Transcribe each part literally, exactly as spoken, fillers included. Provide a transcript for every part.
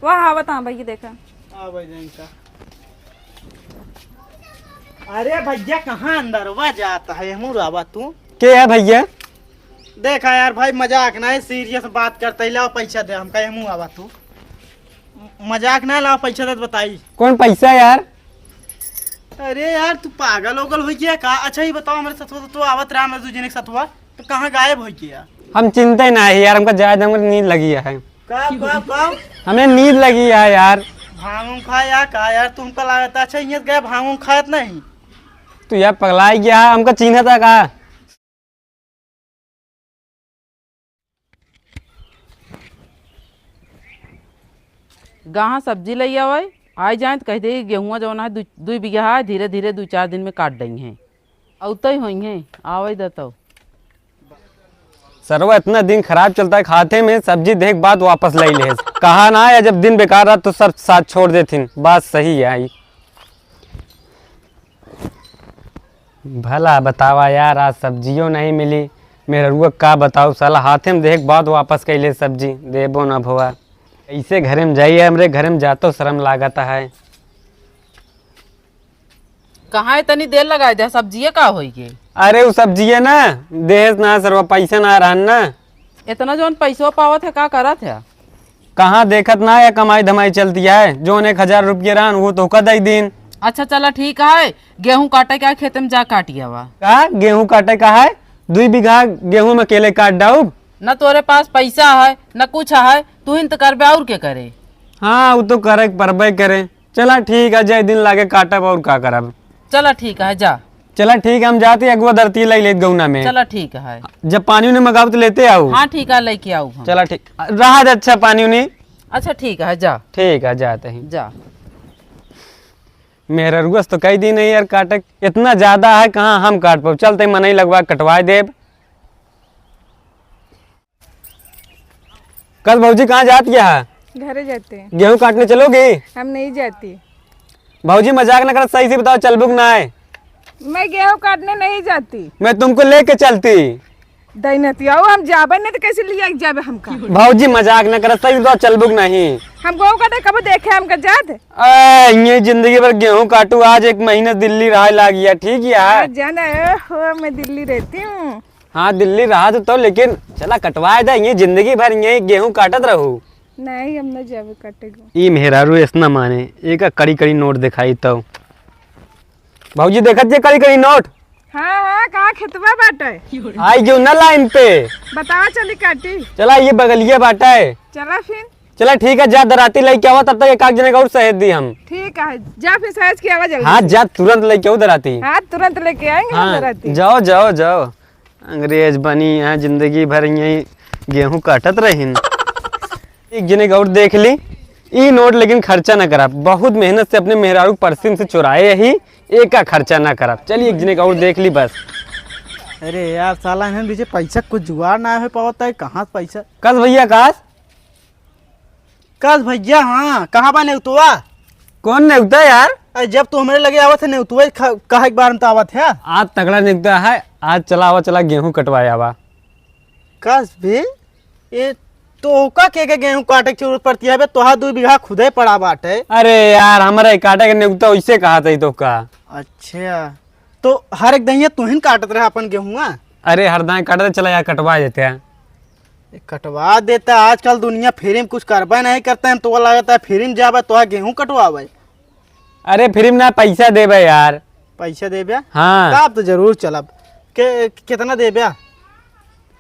वाह, आवत हाँ भैया, देखा। आ भाई, जाइन का। अरे भैया, कहाँ अंदरवा जात है? हमहू आवा तू। के है भैया? देखा यार भाई, मजाक ना है, serious बात करते ही। लाओ पैसा दे हमका, हमहू आवा तू। मजाक ना, लाओ पैसा दे, बताई। कौन पैसा यार? अरे यार, तू पागल ओगल होइ गया का? अच्छा, ये बताओ, हमरे सथवा तो तू आवत रहा, हमरे दू जने के सथवा, तो कहाँ गायब होइ गया? हम चिंते ना है यार, हमका जाए दे, हमका नींद लगी है। का, का, का? हमें नींद लगी है यार। भांग उंग खाया का यार, तुमका लागत है? अच्छा, ये गए भांग उंग खायत नहीं? तू यार पगलाई गया है, हमका चिन्हत है का? गाहाँ सब्जी लइ आवइ, आइ जाएँ त कहि देइ, गेहुआ जउन है, दु-, दुइ बिगहा है, धीरे-धीरे दुइ चार दिन में काट डइहैं। अउतइ होइहैं, आवइ द तउ। सरवा इतना दिन खराब चलता है, खाते में सब्जी देख बात वापस लइ लेस। कहा ना है, जब दिन बेकार रहा तो सब साथ छोड़ देथिन। बात सही है आई। भला बतावा यार, आज सब्जियो नहीं मिली। मेहररुआ का बताऊ, साला हाथे में देख बात वापस कइले सब्जी, देबो ना भवा। ऐसे घरे में जाइए, हमरे घरे में जातो शर्म लागत है। कहाँ इतनी देर लगाइ दे, सब्जिये का होई के? अरे उ सब्जिये ना, देहेस ना सरवा, पैसा ना रहन ना। इतना जौन पैसवा पावत है, का करत है? कहाँ देखत ना है, कमाई धमाई चलती है, जौन एक हजार रुपये रहन, वो तोहका दइ दीन। अच्छा चला ठीक है, गेहूँ काटे का खेते में जा काटिया बा। का गेहूँ काटे का है? दुइ बिगहा गेहूँ में अकेले काट डाउब? न तोरे पास पैसा है, न कुछ है, तू ही न तो करबे और के करे? हाँ, उ तो करे के परबे करे। चला ठीक है, जय दिन लागे काटब और का करब। चला ठीक है, जा। चला ठीक है, हम जाते अगुआ दरती लइ लेत गौना में। चला ठीक है। जब पानी उनी मगाउब तो लेते आऊ। हाँ ठीक है, लइके आऊ हम। चला ठीक, रहा दे अच्छा पानी उनी। अच्छा ठीक है, जा। ठीक है, जाते ही। जा। मेहररुआ से तो कहि दीन है यार काटे, इतना ज्यादा है, कहाँ हम काट पाउब। चलते मनई लगवा कटवाइ देब। कस भौजी, कहाँ जात क्या है? घरे जाते हैं। गेहूँ काटने चलोगी? हम नहीं जाती। भौजी, मजाक न करत, सही से बताओ, चलबुक ना है? मैं गेहूँ काटने नहीं जाती। मैं तुमको लेके चलती। दैनतिया, हम जाबे नहीं तो कैसे लिया के जाबे हमका? भौजी, मजाक न करत, सही से बताओ, चलबुक नहीं? हम गेहूँ काटे कब देखे हमका जात? ए, ये जिंदगी भर गेहूँ काटू, आज एक महीना दिल्ली रहा लाग गया, ठीक है? हाँ, जाना है, हो, मैं दिल्ली रहती हूँ। हाँ, दिल्ली रहा तो, तो, लेकिन चला कटवाए दे, ये जिंदगी भर ये गेहूँ काटत रहू। नहीं, हम न जाबे काटे को। ई मेहरारू ऐसना माने, एका कड़ी कड़ी नोट दिखाई तो। भौजी देखत ये कड़ी कड़ी नोट? हाँ, हाँ, कहाँ खेतवा बाटे? आई जो न लाइन पे। बतावा चली काटी। चला ये बगलिया बाटे। चला फिर। चला ठीक है, जा दराती लेके आवा, तब तक एक आध जने का और सहेज दी हम। ठीक है, जा फिर सहेज के आवा जल्दी हाँ, से। जा तुरंत लेके आओ दराती। हाँ, तुरंत लेके आएंगे हम हाँ, दराती। जाओ, जाओ, जाओ। अंग्रेज बनी यहाँ, जिंदगी भर यही गेहूँ काटत रहिन। एक जने के और देख ली, ई नोट लेकिन खर्चा ना करा, बहुत मेहनत से अपने मेहरारू के परसिन से चुराए ही, एका खर्चा ना करा। चलिए एक जने के और देख ली बस। अरे यार, साला इन्हन बीचे पैसा कुछ जुगाड़ ना हो पावत है, कहाँ से पैसा? कस भैया, कस? कस भैया, हाँ, कहाँ बा नेउतवा? कौन नेउता यार? अरे, जब तू हमरे लगे आवत है, नेउतवा ख-, कहे के बारे में तो आवत है। आज तगड़ा नेउता है, आज चला आवा, चला गेहूँ कटवाए आवा। कस बे, ये तोहका के, के गेहूँ काटे के जरूरत पड़ती है बे? तोहा दुइ बिगहा खुदे पड़ा बाटे। अरे यार, हमरे काटे के नेउता वैसे कहा था तोहका। अच्छा, तो हर एक दहिया तू ही न काटत रहे अपन गेहुआ? अरे हर दाएं काटत, चला यार कटवा देते हैं। ए, कटवा देता, आजकल दुनिया free में कुछ करबे नहीं करता है, तो लगता है free में जाबे तो गेहूँ कटवावे। अरे free में ना, पैसा देबे यार। पैसा देबे? हाँ। तब तो जरूर चलब। के, कितना देबे?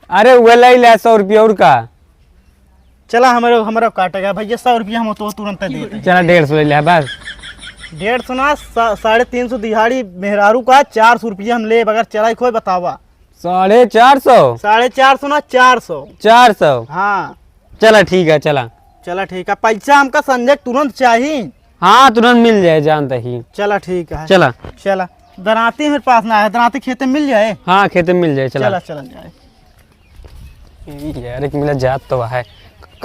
अरे वह ले ले सौ रुपया और का। चला हमरो, हमरो काटेगा भैया, सौ रुपया हम तो तुरंत दे देते हैं। चला डेढ़ सौ ले ले बस। डेढ़ सौ ना, सा-, साढ़े तीन सौ दिहाड़ी मेहरारू का, चार सौ रुपया हम लेब, अगर चलाई खोए बतावा। साढ़े चार सौ? साढ़े चार सौ ना, चार सौ। चार सौ? हाँ। चला ठीक है, चला। चला ठीक है, पैसा हमका संजय तुरंत चाही। हाँ, तुरंत मिल जाए, जानते ही। चला ठीक है। चला। चला, दराती मेरे पास ना है, दराती खेते में मिल जाए। हाँ, खेते में मिल जाए, चला। चला, चला जाए। ई यार, एक मिला जात तो है।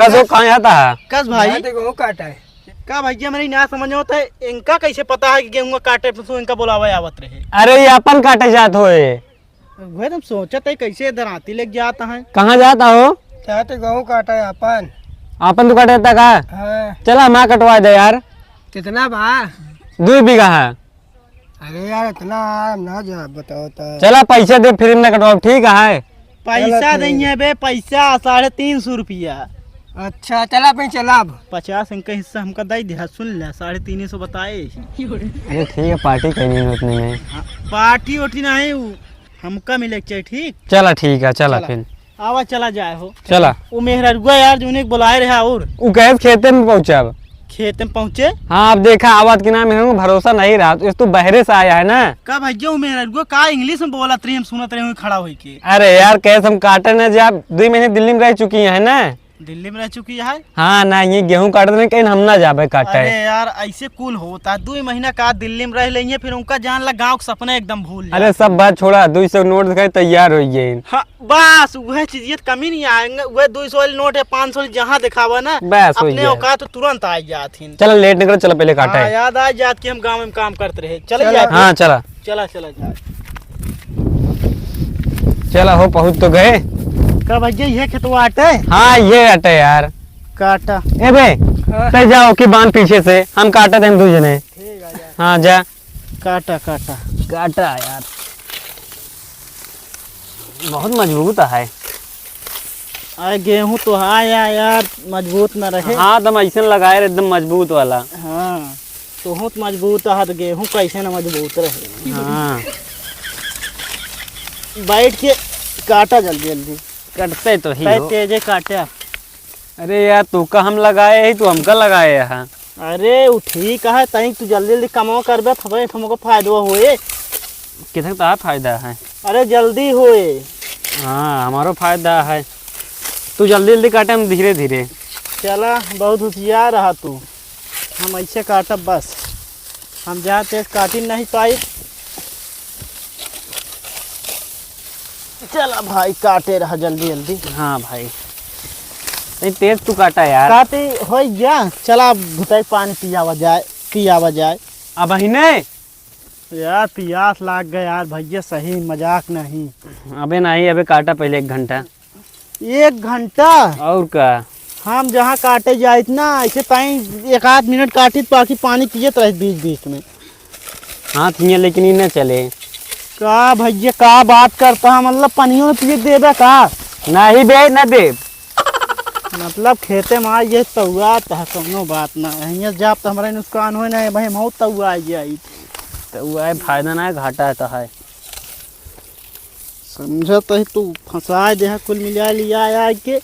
कस हो, कहाँ जाता है? कस भाई? जाते गेहूं काटा है। का भैया, मेरी ना समझ में होता है, इनका कैसे पता है कि गेहूं काटे पे तू इनका बुलावा आवत रहे? अरे, ये अपन काटे जात होए। वह तुम सोचत है, कैसे दराती लेके जाता है? कहाँ जाता हो? जाते गेहूं काटा है अपन। अपन तो काटे जाता का? हाँ। चला, हमार कटवा दे यार। कितना बा? दुई बीघा है। अरे यार, इतना ना जा, बताओ तो। चला, पैसा दे, फिर ना कटवाओ, ठीक है? पैसा चला, ठीक। देइहे बे, पैसा साढ़े तीन सौ रुपया। अच्छा, चला, फिर चला अब। पचास इनका हिस्सा हमका दे दे, हाँ, सुन ले, साढ़े तीन सौ बताए। अरे ठीक है, पार्टी करनी है उतने में। हाँ, पार्टी ओटी नहीं, उ हमका मिले के चाहिए, ठीक? चला, ठीक है, चला चला। फिर। आवा, चला जाए हो। चला। उ मेहररुआ यार, जोने के बुलाए रहे और। उ कहे खेते में पहुँचब। खेते में पहुँचे? हाँ, अब देखा, आवत कि ना, मेहररुआ भरोसा नहीं रहा, तो तू बहरे से आया है ना। का भैया, उ मेहररुआ का English में बोलत रही, हम सुनत रहे हुए खड़ा होई के। अरे यार, कैसे हम काटे ना जाब, दुई महीने दिल्ली में रह चुकी है ना। दिल्ली में रह चुकी है? हाँ ना, ये गेहूं काटत रहे, कहीं हम ना जाबे काटे। अरे यार, ऐसे कुल होता, दुई महीना का दिल्ली में रह लेंगे, फिर उनका जान ला गाँव के सपना एकदम भूल अरे जाते। सब बात छोड़ा, दुई सौ नोट दिखाई, तैयार हो गए। हाँ, बस वह चीज, ये तो कमी नहीं आएंगे, वह दुई सौ वाली नोट है, पाँच सौ वाली जहाँ दिखावा ना, बस हो अपने गया। औकात तो तुरंत आ जात हिन। चलो लेट निकल, चलो पहले काटे। हाँ, याद आ जात कि हम गाँव में काम करते रहे। चल चलो। जाए। हाँ, चला। चला, चला जाए। चला हो, पहुँच तो गए। का भैया, ये खेतवा अटे? हाँ, ये अटे यार। काटा। ए बे, हाँ। तै जाओ कि बांध पीछे से, हम काटत हैं दू जने। ठीक है, जा। हाँ, जा। काटा, काटा। काटा यार, बहुत मजबूत है। आ, गेहूं तो है या-, यार, मजबूत ना रहे। हाँ, तुम ऐसे लगाए रहे, एकदम मजबूत वाला। हाँ, तो मजबूत है, तो गेहूं कैसे ना मजबूत रहे। हाँ। बैठ के काटा जल्दी जल्दी। कटते तो ही तै हो। तेजे काटे। अरे यार, तू का हम लगाए है, तू हमका लगाए है। अरे, उ ठीक है, तई तू जल्दी जल्दी कमाओ करबे, तबे हमको फायदा होए। कितना तार फायदा है? अरे, जल्दी होए। हाँ, हमारो फायदा है। तू जल्दी जल्दी काटे, हम धीरे धीरे। चला, बहुत होशियार रहा तू। हम ऐसे काटब बस। हम जहाँ तेज काटी नहीं पाई। चला भाई, काटे रहा जल्दी जल्दी। हाँ भाई, नहीं, तेज तू काटा यार। काटी हो गया। चला, अब भुताई पानी पियावा जाए, पियावा जाए। अब ही नहीं। यार, पियास लाग गया यार भैया, सही मजाक नहीं। अबे नहीं, अबे काटा पहले एक घंटा। एक घंटा? और का? हम जहाँ काटे जाइत ना, ऐसे ताई एक आध मिनट काटित, बाकी पानी पियत रहित बीच बीच में। हाथ हियाँ लेकिन ई न चले। का भैया, का बात करता है? मतलब, पनियो में पिए देबे का? नहीं बे, न देब। मतलब, खेते में आई ये तउआ तो है, कौनो बात ना है। हियाँ जाब तो हमारा नुकसान होए ना, भाई, हम तउआ आई जाई। तउआ है, फायदा ना है, घाटा है तो है। समझत ही तू फंसाए देहा, कुल मिला लिया आए के,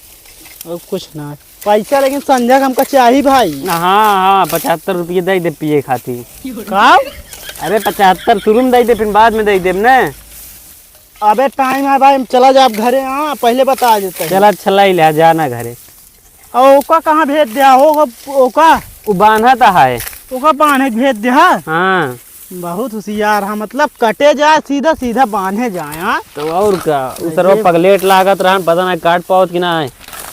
और कुछ ना। पैसा लेकिन संझा के हमका चाही भाई। हाँ, हाँ, पचहत्तर रुपये दे दे पिए खातिर। का? अरे पचहत्तर शुरू में दे दे, फिर बाद में दे देब ने। अबे टाइम है भाई, हम चला जाब घरे, हाँ, पहले बता देते हैं। चला, अच्छा, लाई ले, जाना घरे। और ओका कहाँ भेज दिया हो, ओका? उ बान्हा ता है। ओका बान्हे भेज दिया? हाँ। बहुत होशियार है, मतलब कटे जाए सीधा, सीधा बान्हे जाए, हाँ? तो और का, उ अरे सरवा पगलेट लागत रहन, पता ना काट पावत कि ना है।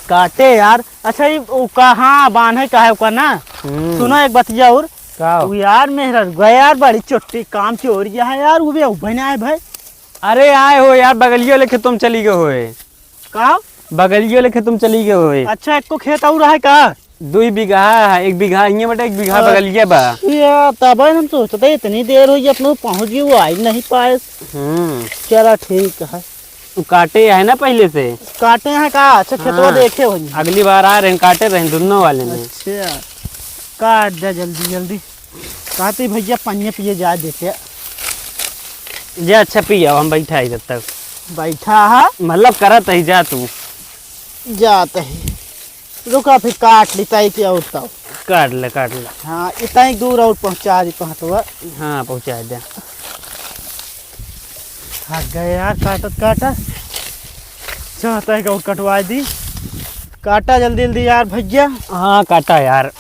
काटे यार। अच्छा, ये ओका, हाँ, बान्हे का है ओका ना? हम्म। सुना एक बतिया और। का? उ यार मेहररुआ यार बड़ी चोट्टी काम चोरिया है यार, उ भी उभे ना आए भाई। अरे आए हो यार, बगलियो लेके तुम चली गए होए। का? बगलियो लेके तुम चली गए होए। अच्छा, एको खेत और है का? दुई बीघा है, एक बीघा हियाँ बटे, एक बीघा अच्छा। बगलिया बा। या, तब हम सोचते इतनी देर हुई, अपने पहुँच गई, वो आई नहीं पाए। हम्म। चला ठीक है। उ काटे है ना पहले से। काटे हैं का? अच्छा, खेतवा हाँ। देखे हो जी। अगली बार आ रहे हैं, काटे रहे हैं दोनों वाले में। अच्छा, काट दे जल्दी जल्दी। कहते भैया पनिया पिए जा देते। जे अच्छा पिया, हम बैठा ही जब तक। बैठा है? मतलब करत ही जा तू। जात ही। रुका फिर काट ली ताई के और तब। काट ले, काट ले। हाँ, इतना ही दूर और पहुँचा दी पहुँचवा। हाँ, पहुँचा दे। थक गए यार, काटत काटत। चाहता है कि और कटवा दी। काटा जल्दी जल्दी यार भैया। हाँ, काटा यार।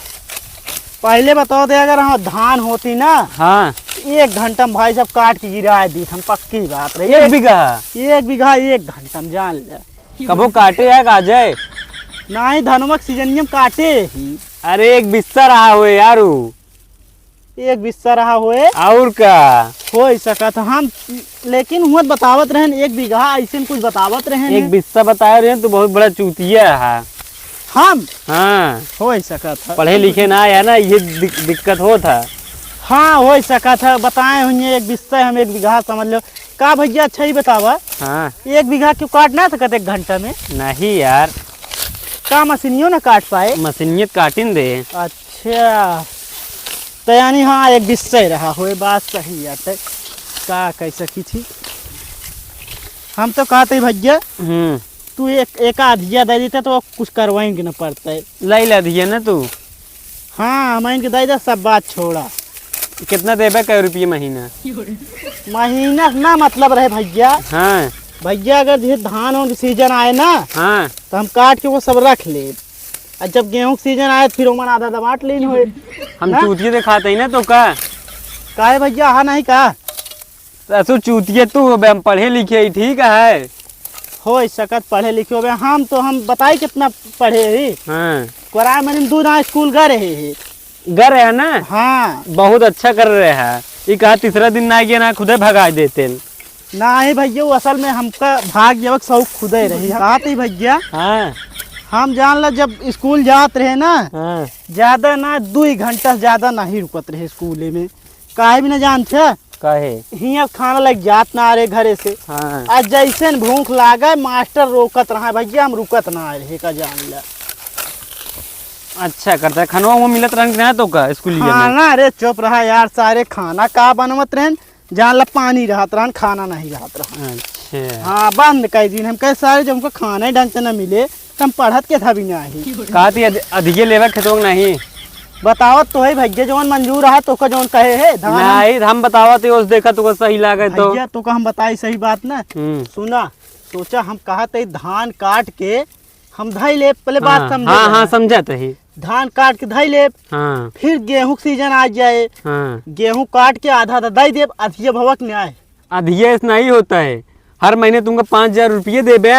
पहले बताओ दे, अगर हम धान होती ना, हाँ। एक घंटा में भाई साहब काट के गिरा दी, हम पक्की बात रही। एक बीघा? एक बीघा एक घंटा में, जान ले। कबो काटे है का अजय? नहीं, धनवा के सीजनिया में काटे ही। अरे, एक बिस्सा रहा होए यार उ। एक बिस्सा रहा होए। और का? हो ही सकत हम, लेकिन हुआ बतावत रहन एक बीघा, ऐसे कुछ बतावत रहन। एक बिस्सा बताए रहन तो बहुत बड़ा चूतिया है। हम? हाँ। होइ सकत है। पढ़े लिखे ना आया ना, ये दिक-, दिक्कत होत है। हाँ, होइ सकत है। बताए हुइहैं एक बिस्से हम एक बीघा समझ लो। का भइया, अच्छा ही बतावा। हाँ। एक बीघा क्यों काट ना सकत एक घंटा में? नहीं यार। का मशीनियो ना काट पाए? मशीनिये काटिन दे। अच्छा। तो यानी हाँ, एक बिस्से रहा होइ, बात सही है। तो का कह सकी थी? हम तो कहते ही भइया, हम्म। तू एक, एक आधिया दे देते तो कुछ करवाइन के न पड़ते। लइ ले अधिया ना तू। हाँ, हम इनके दे दे, सब बात छोड़ा। कितना देबे, कै रुपये महीना? महीना से ना मतलब रहे भइया। हाँ। भइया, अगर जैसे धान वान के सीजन आए ना, हाँ। तो हम काट के वो सब रख ले। और जब गेहूं के सीजन आए, फिर ओमन आधा आधा बांट लेन होए। हम ना? चूतिया दिखाते ही ना तो का? काहे भइया, हाँ नहीं का? असु चूतिया तू होबे, हम पढ़े लिखे ही, ठीक है। होइ सकत पढ़े लिखे होबे, हम तो, हम बताई कितना पढ़े ही। हाँ। कोराय मरीन दू दांय स्कूल गए रहे ही। गए रहे ना? हाँ। बहुत अच्छा कर रहे हैं। ई कहा तीसरा दिन ना गया ना, खुदे भगा देते। नहीं भइया, वो असल में हमका भाग जावक शौक खुदे रही। कहत ही भइया, हाँ। हम जान ला जब स्कूल जात रहे ना, हाँ। ज्यादा ना, दू ही घंटा से ज्यादा नहीं रुकत रहे स्कूले में। काहे भी ना जानत है? काहे? हियाँ खाना लग जात ना रहे घरे से। हाँ। आ जैसे न भूख लागे, मास्टर रोकत रहा, भइया हम रुकत ना रहे, का जान ला। अच्छा करता है, खनवा वो मिलत रहन कि ना तो का स्कूलिया में? खाना, अरे चुप रहा यार, सारे खाना का बनवत रहन, जान ला पानी रहत रहन, खाना नहीं रहत रहन। अच्छा। हाँ, बंद कर दिन। हम कहे सारे जब हमको खाना ही ढंग से ना मिले, हम पढ़त के था भी नाही। का ती अध-, अधिये लेवा खेतवा के नाही? बतावत तो है भइया, जौन मंजूर है तोका जौन कहे है, धान हम नाही, हम बतावत है, उस देखा तोका सही लागे तो। भइया, तोका हम बताई सही बात ना। हम्म। सुना, सोचा हम कहत है धान काट के हम धई ले, पहले बात हाँ, समझे हाँ, जा। हाँ, समझत है। धान काट के धई ले, हाँ। फिर गेहूं के सीजन आ जाए, हाँ। गेहूं काट के आधा आधा दई देब, अधिये भवक न्याय। अधिये से नहीं होता है, हर महीने तुमको पाँच हजार रुपये देबे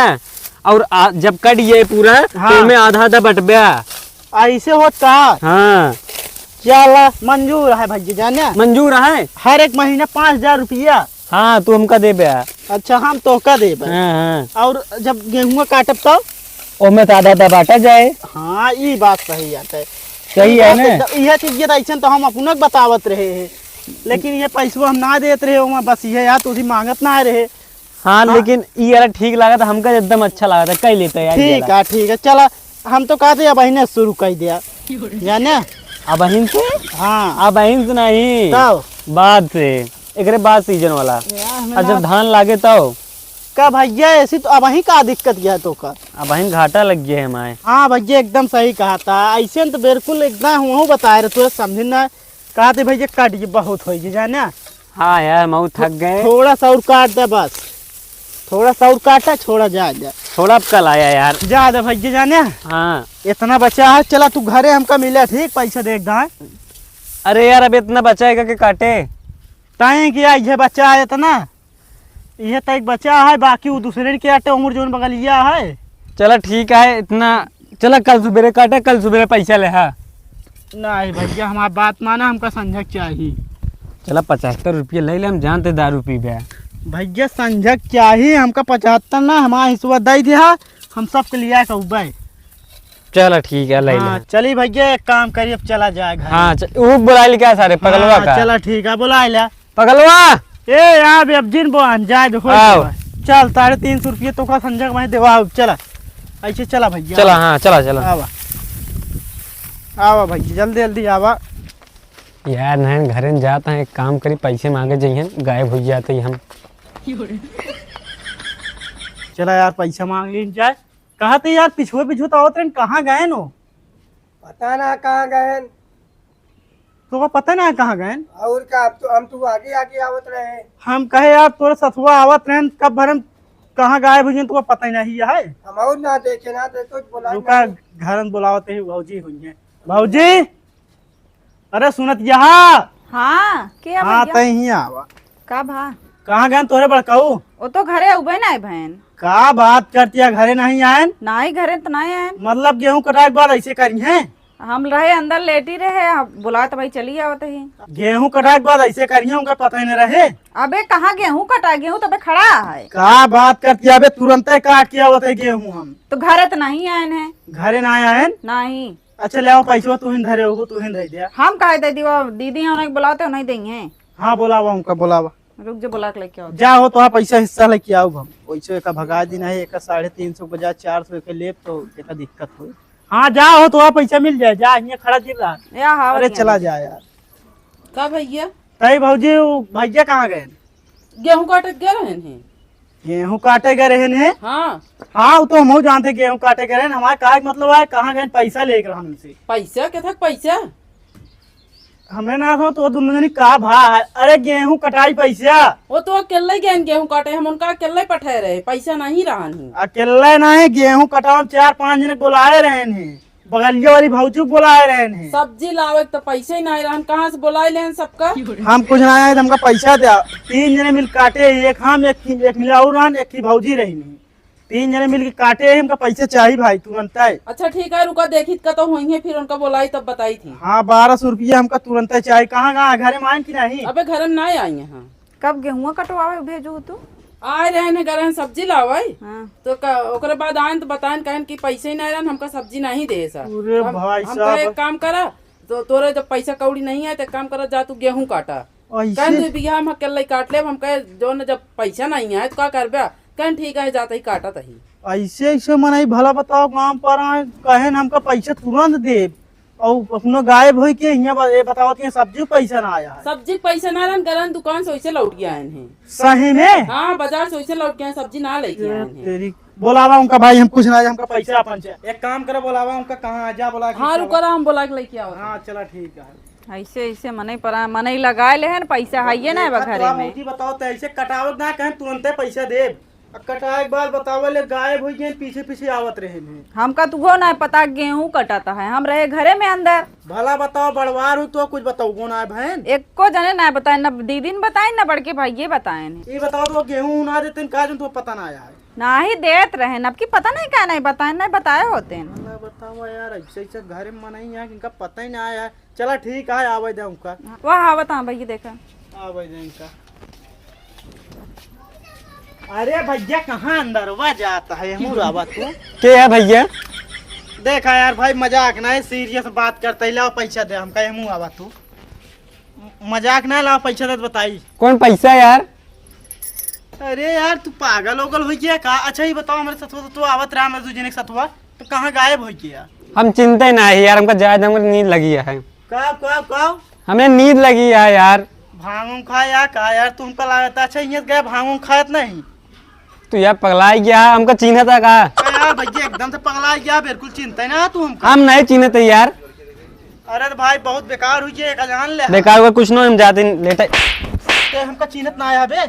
और आ, जब कट जाए पूरा, हाँ। तो में आधा आधा बटबे। ऐसे होत का? हाँ। चला, मंजूर है भइया, जाने? मंजूर है। हर एक महीना पाँच हजार रुपया। हाँ, तू हमका देबे। अच्छा, हम तोहका देबे। हाँ, हाँ। और जब गेहुआ काटब तो? ओमे तो आधा आधा बांटा जाए। हाँ, ई बात सही बात है। सही ई है बात ना? एकदम, इहे चीज ये तो ऐसन तो हम अपना के बतावत रहे हैं, लेकिन ये पैसवा हम ना देत रहे, ओमा बस ये यार, तुझी मांगत ना रहे। हाँ, हाँ। लेकिन ई वाला ठीक लागत, हमका एकदम अच्छा लागत है, कई लेते यार, ठीक ये वाला। है, ठीक है, चला, हम तो कहते अब अहिने शुरू कर दिया, जाने? अब अहिन से? हाँ। अब अहिन से नहीं, तब? बाद से, एकरे बाद सीजन वाला। यार, हमें अब जब ना धान लागे तब? का भइया, ऐसी तो अब अहीं का दिक्कत गया तो का? अब अहिन घाटा लग गया है हमारे। हाँ भइया, एकदम सही कहा था, ऐसे तो बिल्कुल एकदम हम बताए रहे, तू समझे ना, कहा थे भइया, कट ये बहुत होइ गई, जाने? हाँ यार, मऊ थक गए। थोड़ा सा और काट दे बस, थोड़ा सा और काटा, छोड़ा जा, जा। थोड़ा अब कल आया यार। जा दे भइया, जाने? हाँ। इतना बचा है, चला तू घरे हमका मिला, ठीक, पैसा दे एक दाएं। अरे यार, अब इतना बचा है के काटे? ताई कि आई है बचा है इतना, इहे तक बचा है, बाकी वो दूसरे के आटे उम्र जोन बगलिया है। चला ठीक है, इतना, चला कल सुबेरे काटे, कल सुबेरे पैसा ले, हाँ। नहीं भइया, हमार बात माना, हमका संझक चाही। चला पचहत्तर रुपये ले ले, हम जानते दारू पीबे। भइया संझक चाही, हमका पचहत्तर ना, हमार हिस्सा दे दिया, हम सबके लिया के उबे। चला ठीक है, ले हाँ, ले। चली भइया, एक काम करी, अब चला जाए घर। हाँ, चल, वो बुला ले क्या सारे, पगलवा हाँ, का? चला ठीक है, बुला ले। पगलवा। ए, अब, अब जिन बो, हम जाए दे, हो आओ। गया। चल, साढ़े तीन सौ रुपये तो का संझक मैं देवा, चला। ऐसे चला भइया। चला, हाँ, चला, चला। आवा। आवा भइया, जल्दी, जल्दी आवा। यार, नहन घरे न जात हैं, एक काम करी, पैसे मांगे जइहन, गायब होइ जाते ही हम। चला यार, पैसा मांग लीन जाए। कहा थे यार, पिछुए, पिछुए तो आवत रहन, कहाँ गए नो? पता ना कहाँ गए। तोका पता ना है कहाँ गए? और का, अब तो हम तो आगे आगे आवत रहे। हम कहे यार तोरे सथुआ आवत रहन, कब भरन कहाँ गायब हो गए, तोका पता ही नहीं है। हम और ना देखे ना, तो कुछ बोला रुका, नहीं। घरन बुलावत ही भौजी हुई है। भौजी, अरे सुनत यहाँ। हाँ, के है हाँ, भैया? तई ही आवा। का भा? कहाँ गए तोरे बड़काऊ? वो तो घरे उबे ना है बहन। का बात करती है, घरे नहीं आयन? नहीं, घरे तो नहीं आयन। मतलब गेहूं कटाई के बाद ऐसे करी हैं? हम रहे अंदर लेटी रहे, अब बुलाए तो भाई चली आवत ही। गेहूं कटाए के बाद ऐसे करिए, उनका पता ही नहीं रहे। अबे कहाँ गेहूं कटा, गेहूं तो अबे खड़ा है। का बात करती है अबे, तुरंते काट के आवत है गेहूं हम। तो घरे तो नहीं आए हैं। घरे ना आए हैं? नहीं। अच्छा ले आओ पैसा, तू ही धरे हो, तू ही दे दिया। हम काहे दे दी, वो दीदी हैं, उन्हें बुलाते हो, नहीं देंगे। हाँ बुलावा उनका, बुलावा। रुक जा, बुला के लेके आओ। जा हो, तोहार पैसा हिस्सा लेके आओ हम। वैसे एका भगा दिन है, एका साढ़े तीन सौ के जा, चार सौ के लेब तो एका दिक्कत हो। हाँ जा हो, तोहार पैसा मिल जाए, जा, हियाँ खड़ा दिन रहा। या हाँ, अरे बढ़िया चला है। जा यार। का भैया? तई भौजी, वो भैया कहाँ गए? गेहूं काटे गए रहन हैं। गेहूं काटे गए रहन हैं? हाँ। हाँ, वो तो हमहू जानते गेहूं काटे गए रहन। हमारे कहा के मतलब है, कहाँ गए पैसा लेके रहन उनसे? पैसा? के थक पैसा? हमें ना हो तो दोनों जनी का भा, अरे गेहूं कटाई पैसा। वो तो अकेले गए गेहूं काटे, हम उनका अकेले पठाए रहे, पैसा नहीं रहन ही। अकेले नहीं, गेहूं कटाओ चार पांच जने बुलाए रहे हैं, बगलिया वाली भौजी को बुलाए रहे हैं। सब्जी लावे के तो पैसे ही नहीं रहन, कहाँ से बुलाए लेन सबका? हम कुछ ना आए, हमका पैसा दे। तीन जने मिल काटे, एक हम, एक, एक मिला और रहन, एक ही भौजी रही नहीं। तीन जने मिल के काटे हैं, हमका पैसा चाहिए भाई, तुरंत आए। अच्छा ठीक है, रुका देखी का तो हुई है, फिर उनका बुलाई तब बताई थी। हाँ, बारह सौ रुपया हमका तुरंत चाहिए। कहाँ, कहाँ, घरे में आए कि नहीं? अबे घरे में ना आई हैं। कब गेहुआ कटवावे भेजो तू? आए रहे ने घरे सब्जी लावे। हाँ। तो क-, ओकरे बाद आए तो बताएन, कहेन कि पैसे ही नहीं रहन, हमका सब्जी नहीं दे सर। अरे तो हम, भाई हम कहे, साहब। एक काम करा, तो तोरे जब पैसा कौड़ी नहीं है तो एक काम करा, जा तू गेहूं काटा। ऐसे कहेन दू बीघा हम अकेले काट लेब। हम कहे जो न जब पैसा नहीं है तो का करबे? कहेन ठीक है, जाते ही काटत ही। ऐसे, ऐसे मनई भला बताओ, गांव पर आए, कहेन हमका पैसा तुरंत देब, और अपनो गायब होई के हियां ब-, ये बताओ कि सब्जी पैसा ना आया है। सब्जी पैसा ना रहन, गरन दुकान से वैसे लौट गया है। सही में? हाँ, बाजार से वैसे लौट गया है, सब्जी ना लेके आए हैं। तेरी, बोलावा उनका भाई, हम कुछ ना, हमका पैसा अपन चाहिए। एक काम करो, बोलावा उनका, कहाँ है, जा बोला के हाँ, लावा। रुको रहा, हम बोला के लेके आओ। हाँ, चला ठीक है। ऐसे, ऐसे मनई पर, मनई लगाए ले हैं, पैसा है ये ना बा घरे में। जी बताओ, तो ऐसे कटावत ना कहें, तुरंते पैसा देब। अब कटाए के बाद बतावा ले, गायब हो गए, पीछे पीछे आवत रहे हैं। हमका तो वो ना पता गेहूं कटाता है, हम रहे घरे में अंदर। भला बताओ, बड़वार हूँ तो कुछ बताओ, वो ना है बहन? एको जने ना बताए, न दीदी ने बताए, न बड़के भाइये बताए ने। ये बताओ तो गेहूं ना देते हैं, का जन तो पता ना आया है? ना ही देत रहे, अब की पता नहीं का नहीं बताए, नहीं बताए होते हैं। भला बताओ यार, ऐसे ऐसे घरे में मनई है, इनका पता ही ना आया है। चला ठीक है, आवे दे उनका। वाह, आवत हाँ भैया, देखा। आवे दे इनका। अरे भैया, कहाँ अंदर हुआ जाता है, मुँह आवा तू। के है भैया? देखा यार भाई, मजाक ना है, सीरियस बात करता है, लाओ पैसा दे हमका, ये मुँह आवा तू। मजाक ना, लाओ पैसा दे, बताई। कौन पैसा यार? अरे यार, तू पागल ओगल हो गया का? अच्छा, ये बताओ, हमारे सथवा तो तू आवत रहा, मैं दू जने के सथवा, तो कहाँ गायब हो गया? हम चिंते ना है यार, हमका जाए दे, हमको नींद लगी है। का, का, का? हमें नींद लगी है यार। भांग उंग खाया का यार, तू हमका लागत है। अच्छा, ये गया भांग उंग खायत नहीं? तू यार पगला गया, हमका चीन्हत है का? अरे यार भैया, एकदम से पगला गया, बिल्कुल चिंता ही ना तू हमका। हम नहीं चीन्हत है यार। अरे तो भाई, बहुत बेकार हुई है, का जान ले। बेकार हुआ कुछ नहीं, हम जाते हैं, लेटे। ते हमका चीन्हत ना आया बे।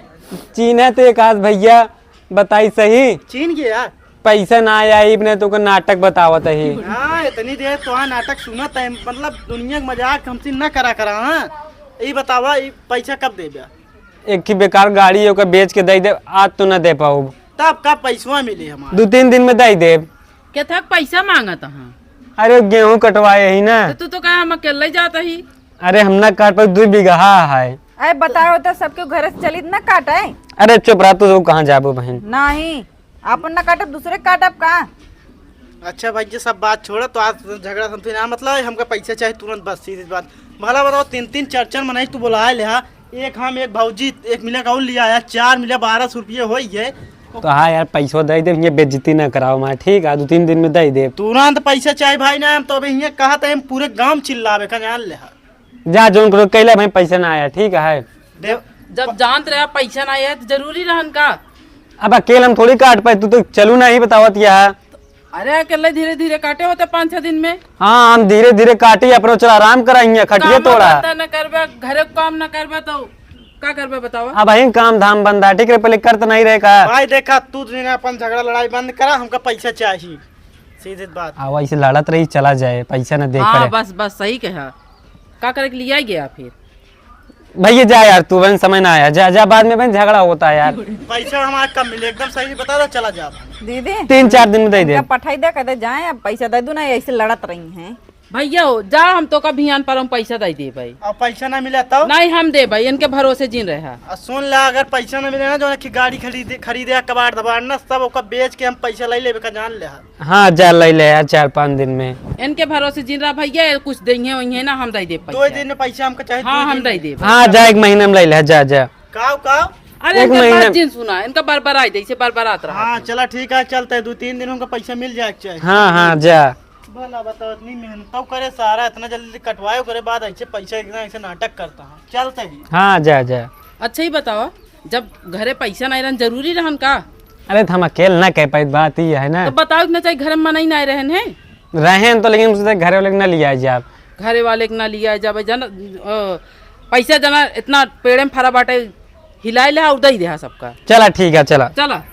चीन्हत एक आध भैया, बताई सही। चीन्ह गया यार। पैसा ना आया, इबने तो का नाटक बतावत है। हाँ, इतनी देर तो हाँ नाटक सुनत है, मतलब दुनिया के मजाक हमसे न करा करा, हाँ। ये बतावा, ये पैसा कब देबे? एक ही बेकार गाड़ी है, ओकर बेच के दे दे, आज तो ना दे पाऊब। तब का पैसवा मिले हमारे? दो तीन दिन में दे देब। के थक पैसा मांगत हाँ? अरे गेहूं कटवाए ही ना। तो तू तो कहा हम अकेले जाता ही। अरे हम ना काट पाए, दो बीघा है। अरे बताओ तो सबके घर से चली ना काटे। अरे चुप रह तू, कहाँ जाबो बहन? नहीं, अपन ना काटब, दूसरे के काटब का? अच्छा भाई, ये सब बात छोड़ो, तो आज झगड़ा समझी ना, मतलब हमका पैसा चाहिए तुरंत, बस सीधी बात। भला बताओ, तीन तीन चार चार मनई तू बुलाए ले हा, एक हम, एक भौजी, एक मिला का और लिया आया, चार मिला बारह सौ रुपये हो ही है। तो हाँ यार, पैसो दे दे, ये बेइज्जती ना कराओ मार, ठीक है, दो तीन दिन में दे दे। तुरंत पैसा चाहिए भाई ना, हम तो अभी ये कहा था, हम पूरे गांव चिल्लावे का जान ले हा। जा, जोन करो, कैला भाई पैसा ना आया, ठीक है। दे- जब जानत रहे पैसा ना आया तो जरूरी रहन का? अब अकेले हम थोड़ी काट पाए, तू तो चलू ना ही बतावत या। अरे अकेले धीरे धीरे काटे होते पाँच छह दिन में। हाँ, हम धीरे धीरे काटी, अपनो चला आराम कराइए, खटिए काम तोड़ा। धंधा न करबे, घरे काम न करबे तो का करबे बतावा? अब यही काम धाम बंदा, ठीक रहे, पहले कर तो नहीं रहे का? भाई देखा, तू तो अपन झगड़ा लड़ाई बंद करा, हमका पैसा चाहिए, सीधी बात। आ, वैसे लड़त रही, चला जाए, पैसा न दे हाँ, करे। बस, बस, सही कहा। का करे के लिया गया फिर? भैया जा यार, तू बहन समय ना आया, जा, जा, बाद में बहन झगड़ा होता है यार। पैसा हमारा कम मिले, एकदम सही बता दो, चला जा। दीदी, तीन चार दिन में दे दे। इनका पठाई दे, कहते जाए, अब पैसा दे दू ना, ऐसे लड़त रही हैं। भैया हो जा, हम तोका बिहान पर हम पैसा दे देबे। और पैसा ना मिला तो? नहीं, हम देबे, इनके भरोसे जिन रहा। और सुन ला, अगर पैसा ना मिले ना, जो है कि गाड़ी खरीदे, खरीदे, कबाड़ दबाड़ ना, सब ओका बेच के हम पैसा ले लेबे का, जान ले। हाँ, जा ले ले यार, चार पाँच दिन में। इनके भरोसे जिन रहा भैया, कुछ देंगे वही ना, हम दे देबे दो पैसा। दिन में पैसा हमका चाहे, हाँ, दो हम दिन दे में। देबे। हाँ, जा, एक महीना में ले ले, जा, जा। काव, काव? अरे, एक इनका महीना बात में। जिन सुना, इनका बरबराई दे, इसे बरबरात रहा हाँ, तू। चला ठीक है, चलते हैं, दो तीन दिन में हमका पैसा मिल जाए के चाहे। हाँ, हाँ, जा। भला बताओ, इतनी मेहनत तो करे सारा, इतना जल्दी कटवाए, ओकरे बाद ऐसे पैसा एकदम ऐसे नाटक करता है। चलते ही। हाँ, जा, जा। अच्छा ही बताओ, जब घरे पैसा नहीं रहन, जरूरी रहन का? अरे, तो हम अकेले ना कह पाई, बात ये है ना। तो बताओ, इतना चाहिए, घर में मनई नहीं रहन है? रहन तो, लेकिन उससे घरे वाले के ना लिया जाब। घरे वाले के ना लिया जाब, जाना, अ, पैसा जाना, इतना पेड़े में फरा बाटे, हिलाए ले और दे दे सबका। चला, ठीक है, चला। चला।